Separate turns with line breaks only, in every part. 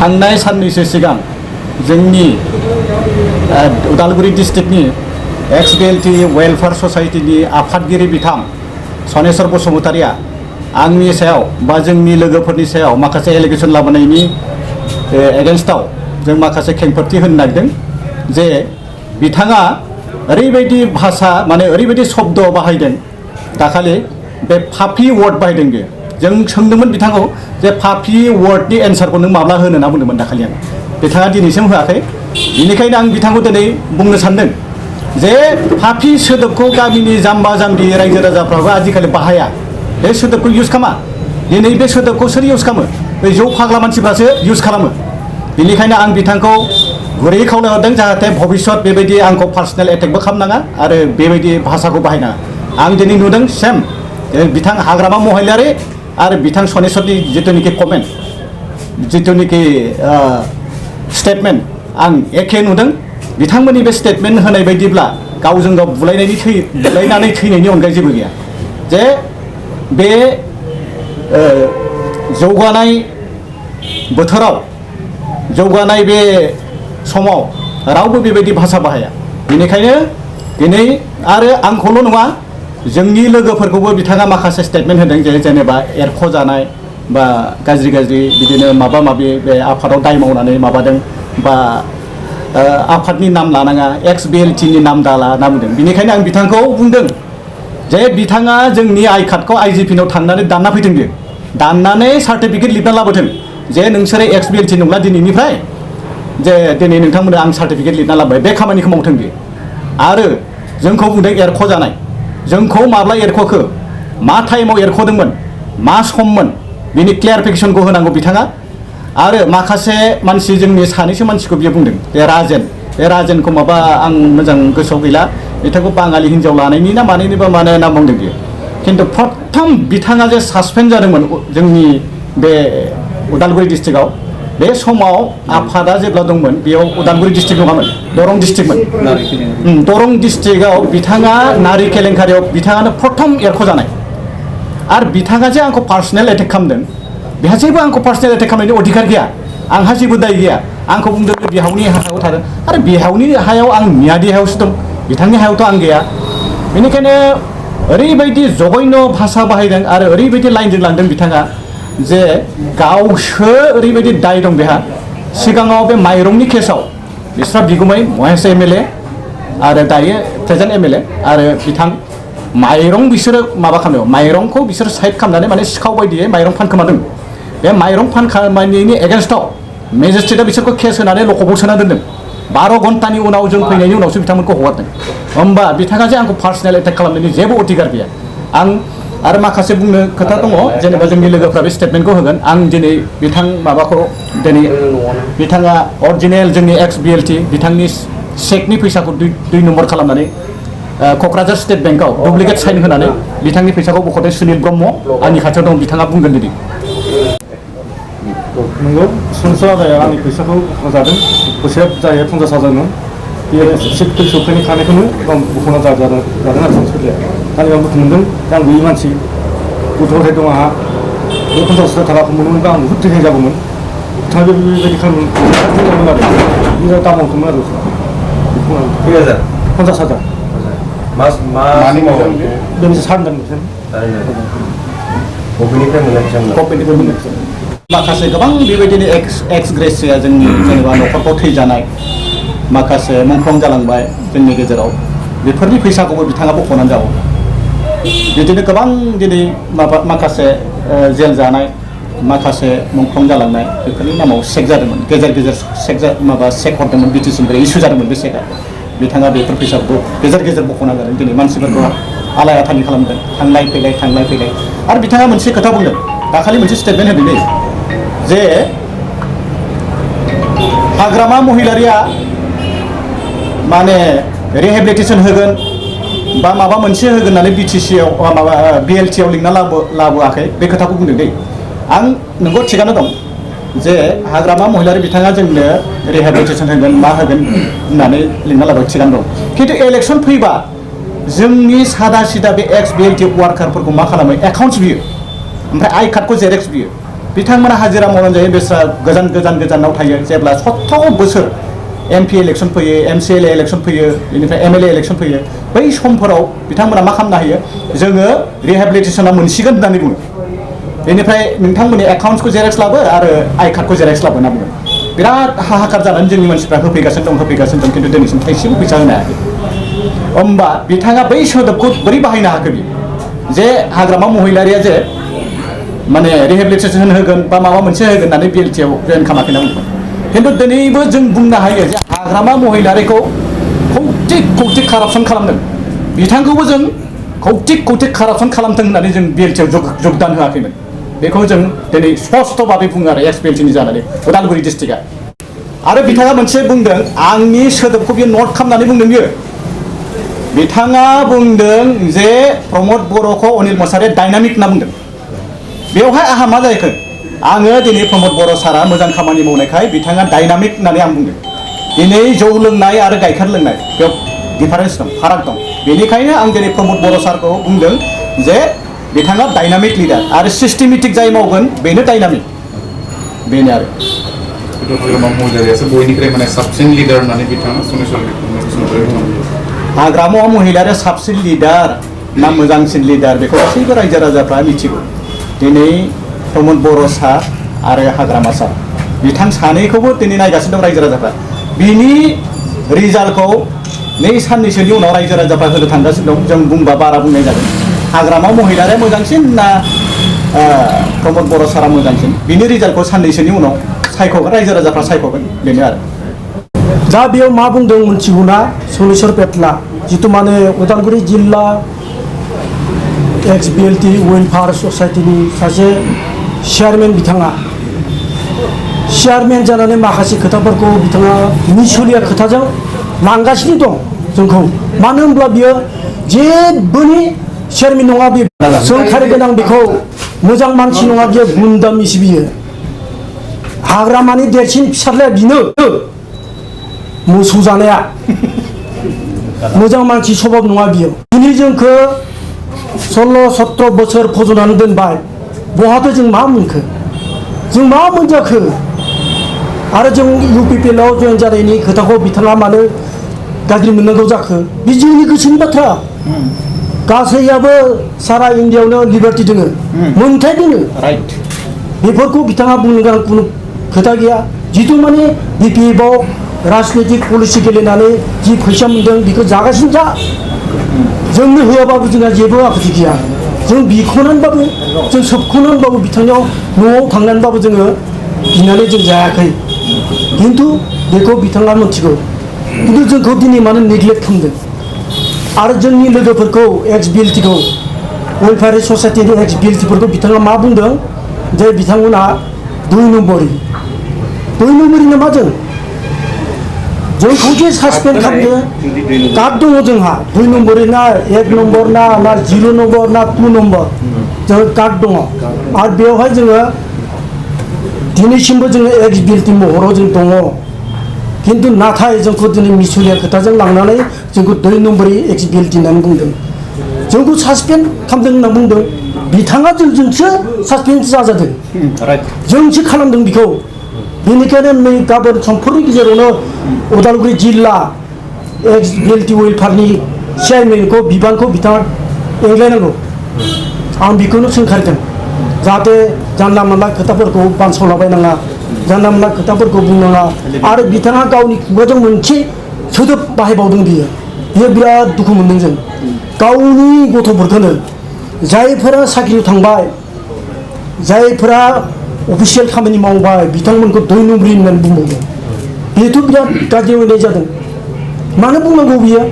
थांनाय साननैसो सिगां जोंनि उदालगुरि डिस्ट्रिक्टनि XBLT वेलफेयार ससाइटिनि आफादगिरि बिथां सनेस्वर बसुमतारिया आंनि सायाव बा जोंनि लोगोफोरनि सायाव माखासे एलिगेसन लाबोनायनि एगेन्स्टआव जों माखासे खेंफोरथि होनो नागिरदों जे बिथाङा ओरैबायदि भाषा माने ओरैबायदि शब्द बाहायदों दाखालि बे फाफि वार्ड बाहायदों बे जों सोंदोंमोन बिथांखौ जे फाफि वार्डनि एन्सारखौ नों माब्ला होनो होनना बुंदोंमोन दाखालि आं बिथाङा दिनैसिम होआखै बेनिखायनो आं बिथांखौ दिनै बुंनो सानदों जे फाफि सोदोबखौ गामिनि जाम्बा जाम्बि रायजो राजाफ्राबो आजिखालि बाहाया बे सोदोबखौ इउज खालामा दिनै बे सोदोबखौ सोर इउज खालामो बे जौ फाग्ला मानसिफ्रासो इउज खालामो बेनिखायनो आं बिथांखौ गुरैयै खावलायहरदों जाहाथे भबिष्यत बेबायदि आंखौ पार्सनेल एटेकबो खालामनाङा आरो बेबायदि भाषाखौ बाहायनाङा आं दिनै नुदों सेम बिथां हाग्रामा महिलारि आरो बिथां सनेस्वरनि जिथुनिखि कमेन्ट जिथुनिखि स्टेटमेन्ट आं एखे नुदों बिथांमोननि बे स्टेटमेन्ट होनाय बायदिब्ला गावजों गाव बुलायनानै थैनायनि अनगायै जेबो गैया जे बे जौगानाय बोथोराव जौगानाय बे समाव रावबो बेबायदि भाषा बाहाया बेनिखायनो दिनै आरो आंखौल' नङा जोंनि लोगोफोरखौबो बिथाङा माखासे स्टेटमेन्ट होदों जे जेनेबा एरख'जानाय बा गाज्रि बिदिनो माबा माबि बे आफादाव दाय मावनानै माबादों बा आफादनि नाम लानाङा XBLTनि नाम दाला होनना बुंदों बेनिखायनो आं बिथांखौ बुंदों जे बिथाङा जोंनि आइ कार्डखौ IGPनाव थांनानै दानना फैदों बियो दाननानै सार्टिफिकेट लिरना लाबोथों जे नोंसोरो XBLT नंला दिनैनिफ्राय जे दिनै नोंथांमोननो आं सार्टिफिकेट लिरना लाबोबाय बे खामानिखौ मावथों बियो आरो जोंखौ बुंदों एरख'जानाय जोंखौ माब्ला एरख'खो मा टाइमाव एरख'दोंमोन मा सममोन बिनि क्लियारिफिकेसनखौ होनांगौ बिथाङा आरो माखासे मानसि जोंनि सानैसो मानसिखौ बियो बुंदों बे राजेनखौ माबा आं मोजां गोसोआव गैला बिथांखौ बाङालि हिन्जाव लानायनि ना मानायनिबा मानो होनना बुंदों बियो खिन्थु प्रथम बिथाङा जे सासपेन्ड जादोंमोन जोंनि बे उदालगुरि डिस्ट्रिक्टआव बे समाव आफादा जेब्ला दंमोन बेयाव उदालगुरि डिस्ट्रिक्ट नङामोन दरं डिस्ट्रिक्टमोन दरं डिस्ट्रिक्टआव बिथाङा नारि केलेंकारियाव बिथाङानो प्रथम एरख'जानाय आरो बिथाङा जे आंखौ पार्सनेल एटेक खालामदों बेहा जेबो आंखौ पार्सनेल एटेक खालामनायनि अधिकार गैया आंहा जेबो दाय गैया आंखौ बुंदों बिहावनि हायाव थादों आरो बिहावनि हायाव आं मियादि हायावसो दं बिथांनि हायावथ' आं गैया बेनिखायनो ओरैबायदि जघन्य भाषा बाहायदों आरो ओरैबायदि लाइनजों लांदों बिथाङा जे गावसो ओरैबायदि दाय दं बेहा सिगाङाव बे माइरंनि केसाव बिस्रा बिगुमै महेश MLA आरो दायो प्रेजेन्ट MLA आरो बिथां माइरं बिसोरो माबा खालामो माइरंखौ बिसोरो साइड खालामनानै माने सिखाव बायदियै माइरं फानखोमादों बे माइरं फानखोमानायनि एगेन्स्टआव मेजिस्ट्रेटआ बिसोरखौ केस होनानै लकआपआव सोना दोनदों 12 घन्टानि उनाव जों फैनायनि उनावसो बिथांमोनखौ हगारदों होमबा बिथाङा जे आंखौ पार्सनेल एटेक खालामनायनि जेबो अधिकार गैया आं आरो माखासे बुंनो खोथा दङ जेनेबा जोंनि लोगोफ्रा बे स्टेटमेन्टखौ होगोन आं दिनै बिथां माबाखौ दिनै बिथाङा अरिजिनेल जोंनि XBLT बिथांनि चेकनि फैसाखौ 2 नम्बर खालामनानै क'क्राझार स्टेट बेंकआव डुप्लिकेट साइन होनानै बिथांनि फैसाखौ बख'दों सुनिल ब्रह्म आंनि खाथियाव दं बिथाङा बुंगोन दिनै
नंगौ सनसर आदाया आंनि फैसाखौ जादों फैसाया जायो 50,000मोन बे सौफैनाय खानायखौनो आं बख'ना जादों आरो सनसरलाया आंनि आं दुखु मोनदों आं गैयि मानसि गथ' गथाय दं आंहा बे 50,000 थाखाखौ मोनोमोनबा आं बुहुद थैनाय जागौमोन बिथाङा बेबायदि खालामदों आरो बिराद दामावदोंमोन आरो बेखौ आं 50,000
मानि मावदों
बे मोनसे सानदों
बबेनिफ्राय मोननाय
माखासे गोबां बेबायदिनो एक्स ग्रेसिया जोंनि जेनेबा न'खरफ्राव थैजानाय माखासे मुंख्लं जालांबाय जोंनि गेजेराव बेफोरनि फैसाखौबो बिथाङा बख'नानै जाबाय बिदिनो गोबां दिनै माखासे जेल जानाय माखासे मुंख्लं जालांनाय बेफोरनि नामाव चेक जादोंमोन गेजेर चेक हरदोंमोन BTCनिफ्राय इसु जादोंमोन बे चेकआ बिथाङा बेफोर फैसाखौ गेजेर बख'ना जादों दिनै मानसिफोरखौ आलाय आथानि खालामदों थांलाय फैलाय आरो बिथाङा मोनसे खोथा बुंदों दाखालि मोनसे स्टेटमेन्ट होदों नै जे हाग्रामा महिलारिया माने रिहेबिलिटेसन होगोन बा माबा मोनसे होगोन होननानै BTCआव माबा BLTआव लिंना लाबोआखै बे खोथाखौ बुंदों दै आं नोंगौ थिगानो दं जे हाग्रामा महिलारि बिथाङा जोंनो रिहेबिलिटेसन होगोन मा होगोन होननानै लिंना लाबोबाय थिगानो दं खिन्थु इलेक्सन फैबा जोंनि सादा सिदा बे XBLT वार्कारफोरखौ मा खालामो एकाउन्ट्स बियो ओमफ्राय आइ कार्डखौ जेरेक्स बियो बिथांमोना हाजिरा मावनानै जायो बेस्रा गोजानाव थायो जेब्ला 17 बोसोर MP इलेक्सन फैयो MCLA इलेक्सन फैयो बेनिफ्राय MLA इलेक्सन फैयो बै समफोराव बिथांमोना मा खालामनो हायो जोङो रिहेबिलिटेसना मोनसिगोन होननानै बुङो बेनिफ्राय नोंथांमोननि एकाउन्ट्सखौ जेरेक्स लाबो आरो आइ कार्डखौ जेरेक्स लाबो होनना बुङो बिराद हाहाकार जानानै जोंनि मानसिफ्रा होफैगासिनो दं खिन्थु दिनैसिम थाइसेबो फैसा होनो हायाखै होमबा बिथाङा बै सोदोबखौ बोरै बाहायनो हाखो बि जे हाग्रामा महिलारिया जे माने रिहेबिलिटेसन होगोन बा माबा मोनसे होगोन होननानै BLTआव जयेन खालामाखै होनना बुंदों खिन्थु दिनैबो जों बुंनो हायो जे हाग्रामा महिलारिखौ कौतिक कारापसन खालामदों बिथांखौबो जों कौतिक कारापसन खालामदों होननानै जों BLTआव जगदान होआखैमोन बेखौ जों दिनै स्पष्ट भाबै बुङो आरो ex-BLTनि जानानै उदालगुरि डिस्ट्रिक्टआ आरो बिथाङा मोनसे बुंदों आंनि सोदोबखौ बियो नट खालामनानै बुंदों बियो बिथाङा बुंदों जे प्रमद बर'खौ अनिल मसाहारिया डायनामिक होनना बुंदों बेवहाय आहा मा जाहैखो आङो दिनै प्रमद बर' सारा मोजां खामानि मावनायखाय बिथाङा डायनामिक होननानै आं बुंदों दिनै जौ लोंनाय आरो गाइखेर लोंनाय बेयाव डिफारेन्स दं फाराग दं बेनिखायनो आं दिनै प्रमद बर' सारखौ बुंदों जे बिथाङा डायनामिक लिडार आरो सिस्टेमेटिक जाय मावगोन बेनो डायनामिक बेनो आरो
हाग्रामा महिलारियासो बयनिख्रुइ माने साबसिन लिडार होननानै बिथाङा
हाग्रामा महिलारिया साबसिन लिडार ना मोजांसिन लिडार बेखौ गासैबो रायजो राजाफ्रा मिथिगौ दिनै प्रमद बर' सार आरो हाग्रामा सार बिथां सानैखौबो दिनै नायगासिनो दं रायजो राजाफ्रा बिनि रिजाल्टखौ नै साननैसोनि उनाव रायजो राजाफ्रा होनो थांगासिनो दं जों बुंबा बारा बुंनाय जागोन हाग्रामा महिलारिया मोजांसिन ना प्रमद बर' सारा मोजांसिन बिनि रिजाल्टखौ साननैसोनि उनाव सायख'गोन रायजो राजाफ्रा सायख'गोन बेनो आरो
दा बेयाव मा बुंदों मिथिगौना सलेस्वर पेटला जितु माने उदालगुरि जिल्ला ex-BLT वेलफेयार ससाइटिनि सासे चेयारमेन बिथाङा चेयारमेन जानानै माखासे खोथाफोरखौ बिथाङा मिसलिया खोथाजों लांगासिनो दं जोंखौ मानो होनब्ला बियो जेबोनि चेयारमेन नङा बे सोंखारि गोनां बेखौ मोजां मानसि नङा बियो गुन्दा मिसि बियो हाग्रामानि देरसिन फिसाज्लाया बिनो मोसौ जानाया मोजां मानसि सभाब नङा बियो दिनै जोंखौ 16-17 बोसोर फज'नानै दोनबाय बहाथो जों मा मोनखो जों मा मोनजाखो आरो जों UPPLआव जयेन जानायनि खोथाखौ बिथाङा मानो गाज्रि मोननांगौ जाखो बे जोंनि गोसोनि बाथ्रा गासैयाबो सारा इन्डियायावनो लिबार्टि दोङो मोनथाय दोङो बेफोरखौ बिथाङा बुंनो गोनां खुनु खोथा गैया जितु माने BPFआव राजनितिक पलिसि गेलेनानै जि फैसा मोनदों बेखौ जागासिनो जा जोंनो होआबाबो जोंहा जेबो आपत्ति गैया जों बिख'नानैबाबो जों सोबख'नानैबाबो बिथांनियाव न'आव थांनानैबाबो जोङो बिनानै जों जायाखै खिन्थु बेखौ बिथाङा मिथिगौ खिन्थु जोंखौ दिनै मानो नेग्लेक्ट खालामदों आरो जोंनि लोगोफोरखौ ex-BLTखौ वेलफेयार ससाइटिनि ex-BLTफोरखौ बिथाङा मा बुंदों जे बिथांमोना 2 नम्बरनि मा जोंखौ जे सासपेन्ड खालामदों कार्ड दङ जोंहा 2 नम्बरनि ना 1 नम्बर ना 0 नम्बर ना 2 नम्बर जोंहा कार्ड दङ आरो बेवहाय जोङो दिनैसिमबो जोङो ex-BLT महराव जों दङ खिन्थु नाथाय जोंखौ दिनै मिसलिया खोथाजों लांनानै जोंखौ 2 नम्बरनि ex-BLT होननानै बुंदों जोंखौ सासपेन्ड खालामदों होनना बुंदों बिथाङा जोंसो सासपेन्ड जाजादों जोंसो खालामदों बेखौ बेनिखायनो नै गाबोन समफोरनि गेजेरावनो उदालगुरि जिल्ला ex-BLT वेलफेयारनि चेयारमेनखौ बिबानखौ बिथाङा एंग्लायनांगौ आं बेखौनो सोंखारिदों जाहाथे जानला मोनला खोथाफोरखौ बानसावलाबायनाङा जानला मोनला खोथाफोरखौ बुंनाङा आरो बिथाङा गावनि खुगाजों मोनसे सोदोब बाहायबावदों बियो बिराद दुखु मोनदों जों गावनि गथ'फोरखौनो जायफोरा साख्रियाव थांबाय जायफोरा अफिसियेल खामानि मावबाय बिथांमोनखौ 2 नम्बरनि होननानै बुंबावदों बेथ' बिराद गाज्रि मोननाय जादों मानो बुंनांगौ बियो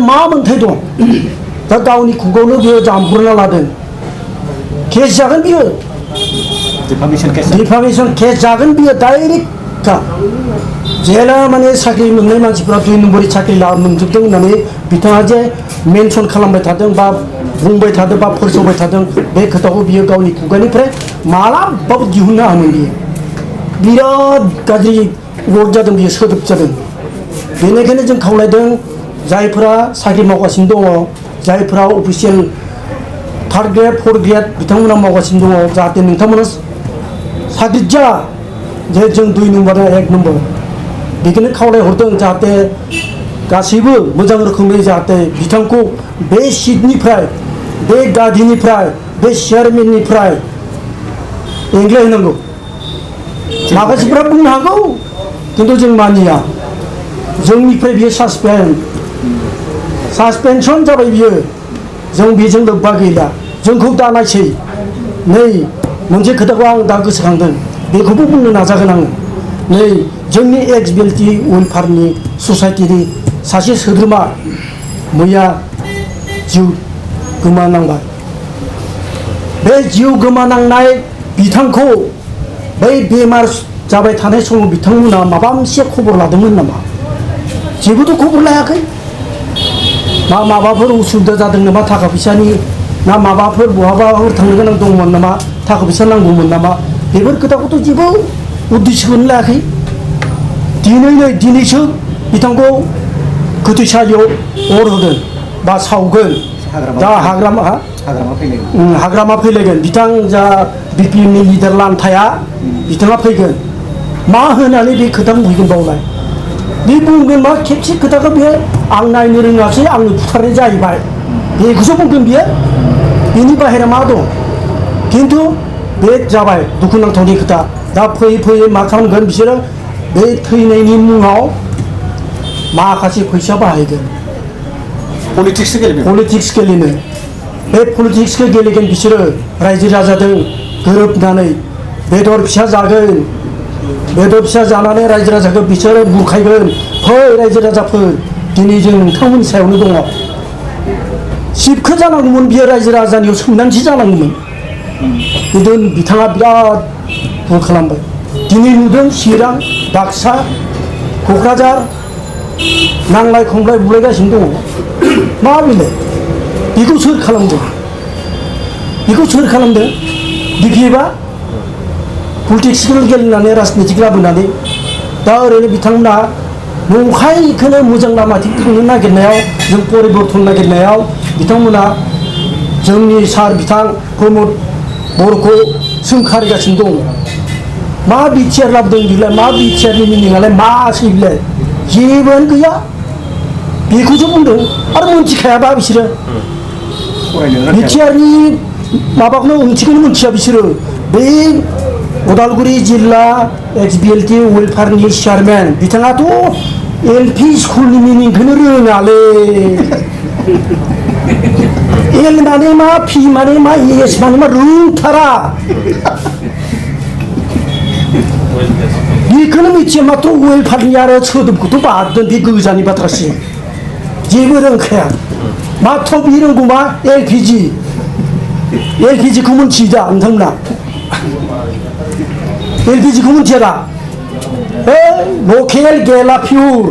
मा मोन्थाय दं दा गावनि खुगावनो बियो जामब्रना लादों केस जागोन बियो डिफामेसन केस जागोन बियो डाइरेक्ट जेला माने साख्रि मोननाय मानसिफ्रा 2 नम्बरनि साख्रि मोनजोबदों होननानै बिथाङा जे मेनसन खालामबाय थादों बा बुंबाय थादों बा फोरसावबाय थादों बे खोथाखौ बियो गावनि खुगानिफ्राय मालाबाबो दिहुननो हायामोन बियो बिराद गाज्रि वर्ड जादों बियो सोदोब जादों बेनिखायनो जों खावलायदों जायफोरा साख्रि मावगासिनो दङ जायफोरा official 3rd grade 4th grade बिथांमोना मावगासिनो दङ जाहाथे नोंथांमोना सागिरजा जे जों 2 नम्बरा 1 नम्बर बेखौनो खावलायहरदों जाहाथे गासैबो मोजां रोखोमै जाहाथे बिथांखौ बे सिटनिफ्राय बे गादिनिफ्राय बे चेयारमेननिफ्राय एंग्लायहोनांगौ माखासेफ्रा बुंनो हागौ खिन्थु जों मानिया जोंनिफ्राय बियो सासपेनसन जाबाय बियो जों बेजों लोब्बा गैला जोंखौ दा नायसै नै मोनसे खोथाखौ आं दा गोसोखांदों बेखौबो बुंनो नाजागोन आङो नै जोंनि एक्स बेल्टि वेलफेयारनि ससाइटिनि सासे सोद्रोमा मैया जिउ गोमानांबाय बे जिउ गोमानांनाय बिथांखौ बै बेमार जाबाय थानाय समाव बिथांमोना माबा मोनसे खबर लादोंमोन नामा जेबोथ' खबर लायाखै माबाफोर उसुबिदा जादों नामा थाखा फैसानि ना माबाफोर बहाबाफोर थांनो गोनां दंमोन नामा थाखा फैसा नांगौमोन नामा बेफोर खोथाखौथ' जेबो उद्देश्यखौनो लायाखै दिनैसो बिथांखौ गोथैसालियाव अर होगोन बा सावगोन दा हाग्रामा फैलायगोन बिथां जा बिपिएमनि लिडार लान्थाया बिथाङा फैगोन मा होनानै बे खोथा बुंहैगोन बावलाय बे बुंगोन मा खेबसे खोथाखौ बे आं नायनो रोङासै आंनो बुथारनाय जाहैबाय बेखौसो बुंगोन बियो बेनि बाहेरा मा दं खिन्थु बे जाबाय दुखुनांथावनि खोथा दा फैयै मा खालामगोन बिसोरो बे थैनायनि मुङाव माखासे फैसा बाहायगोन पलिटिक्स गेलेनो बे पलिटिक्सखौ गेलेगोन बिसोरो रायजो राजाजों गोरोबनानै बेदर फिसा जागोन बेदर फिसा जानानै रायजो राजाखौ बिसोरो बुरखायगोन फै रायजो राजाफोर दिनै जों नोंथांमोननि सायावनो दङ सिटखौ जानांगौमोन बियो रायजो राजानियाव सोंनानैसो जानांगौमोन खिन्थु बिथाङा बिराद भुल खालामबाय दिनै नुदों चिरां बाक्सा क'क्राझार नांलाय खमलाय बुलायगासिनो दङ मा बेलाय बेखौ सोर खालामदों बिपिएफआ पलिटिक्सखौ गेलेनानै राजनितिक लाबोनानै दा ओरैनो बिथांमोना नंखायखौनो मोजां लामाथिंखौनो नागिरनायाव जों परिबर्तन नागिरनायाव बिथांमोना जोंनि सार बिथां प्रमद बर'खौ सोंखारिगासिनो दं मा बिटिआर लाबोदों बिलाय मा बिटिआरनि मिनिङालाय मासै बिलाय जेबोआनो गैया बेखौसो बुंदों आरो मोनथिखायाबा बिसोरो बिटिआरनि माबाखौनो ओंथिखौनो मोनथिया बिसोरो बे उदालगुरि जिल्ला एक्स बिएलटि वेलफेयारनि चेयारमेन बिथाङाथ' एलपि स्कुलनि मिनिंखौनो रोङालै एल माने मा पि माने मा एस माने मा रोंथारा बेखौनो मिथिया माथ्र वेलफेयारनि आरो सोदोबखौथ' बारदों बे गोजाननि बाथ्रासो जेबो रोंखाया माथ्र बे रोंगौ मा एलपिजिखौ मिथियो दा नोंथांमोना एलपिजिखौ मिथिया दा लकेल गेला पिउर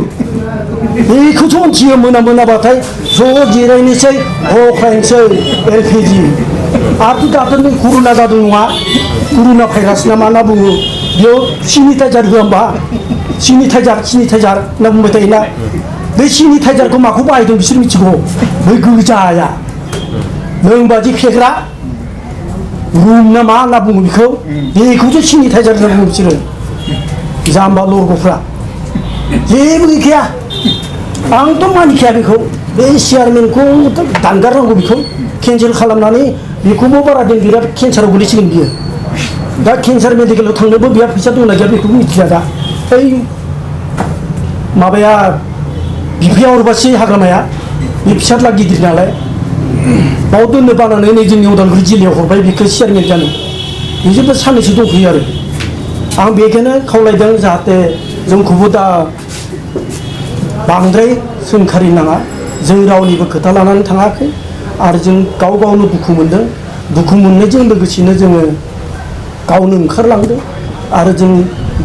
बेखौथ' मिथियो मोनाबाथाय ज' जिरायनोसै अख्रायनोसै एलपिजि आरो दाथ' नै कर'ना जादों नङा कर'ना भाइरास ना मा होनना बुङो बेयाव सेनिटाइजार होआ होमबा सेनिटाइजार होनना बुंबाय थायोना बे सेनिटाइजारखौ माखौ बाहायदों बिसोर मिथिगौ बै गोजाया नोंबादि फेग्रा रुम ना मा होनना बुङो बेखौसो सेनिटाइजार होनना बुङो बिसोरो जाम्बा लरग'फ्रा जेबो गैखाया आंथ' मानिखाया बेखौ बे चेयारमेनखौ दानगारनांगौ बेखौ केन्सेल खालामनानै बेखौबो बारा दिन बिराद केन्साराव गोलैसिगोन बियो दा केन्सार मेडिकेलाव थांनोबो बिहा फैसा दंना गैया बेखौबो मिथिला दा बै माबाया बिफाया हरबासो हाग्रामाया बे फिसाला गिदिर नालाय बाव दोननो बानानै नै जोंनि उदालगुरि जिल्लायाव हरबाय बेखौ चेयारमेन जानो बेजोंबो साननैसो दंफैयो आरो आं बेखौनो खावलायदों जाहाथे जोंखौबो दा बांद्राय सोंखारिनाङा जों रावनिबो खोथा लानानै थाङाखै आरो जों गावनो दुखु मोनदों दुखु मोननायजों लोगोसेनो जोङो गावनो ओंखारलांदों आरो जों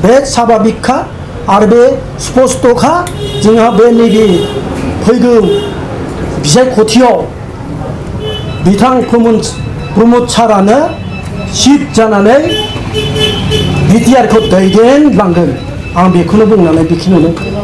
बे साभाबिकखा आरो बे स्पस्तखा जोंहा बे नैबे फैगौ बिसायख'थियाव बिथां प्रमद सारानो चिफ जानानै बिटिआरखौ दैदेनलांगोन आं बेखौनो बुंनानै बेखिनियावनो